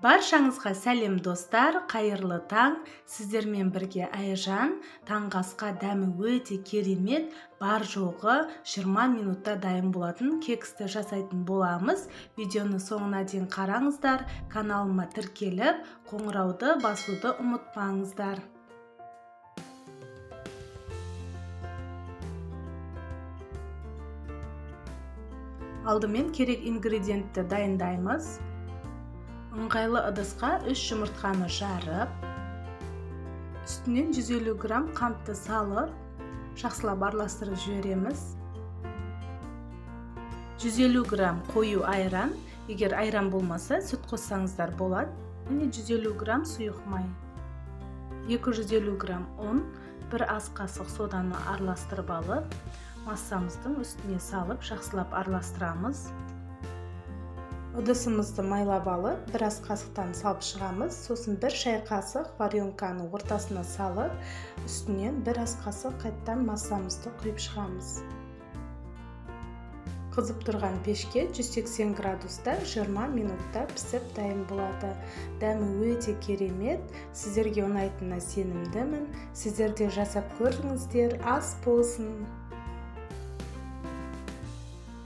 Баршаңызға сәлем, достар, қайырлы таң! Сіздермен бірге Айжан. Таңғы асқа дәмі өте керемет, бар жоғы 20 минутта дайын болатын кексті жасайтын боламыз. Видеоны соңына дейін қараңыздар, каналыма тіркеліп, қоңырауды басуды ұмытпаңыздар. Алдымен керек ингредиентті дайындаймыз. Ыңғайлы ыдысқа 3 жұмыртқаны жарып, үстінен 150 грамм қантты салып, жақсылап араластырып жібереміз. 150 грамм қою айран, егер айран болмаса, сүт қоссаңыздар болады. Және 150 грамм сұйық май, 250 грамм ұн, 1 ас қасық соданы араластырып алып, массамыздың үстіне салып, жақсылап араластырамыз. Ыдысымызды майлап алып, бір ас қасықтан салып шығамыз. Сосын 1 шай қасық варенканы ортасына салып, үстінен 1 ас қасық қайттан массамызды құйып шығамыз. Қызып тұрған пешке 180 градуста 20 минутта пісіп дайын болады. Дәмі өте керемет, сіздерге ұнайтынына сенімдімін. Сіздер де жасап көріңіздер, ас болсын.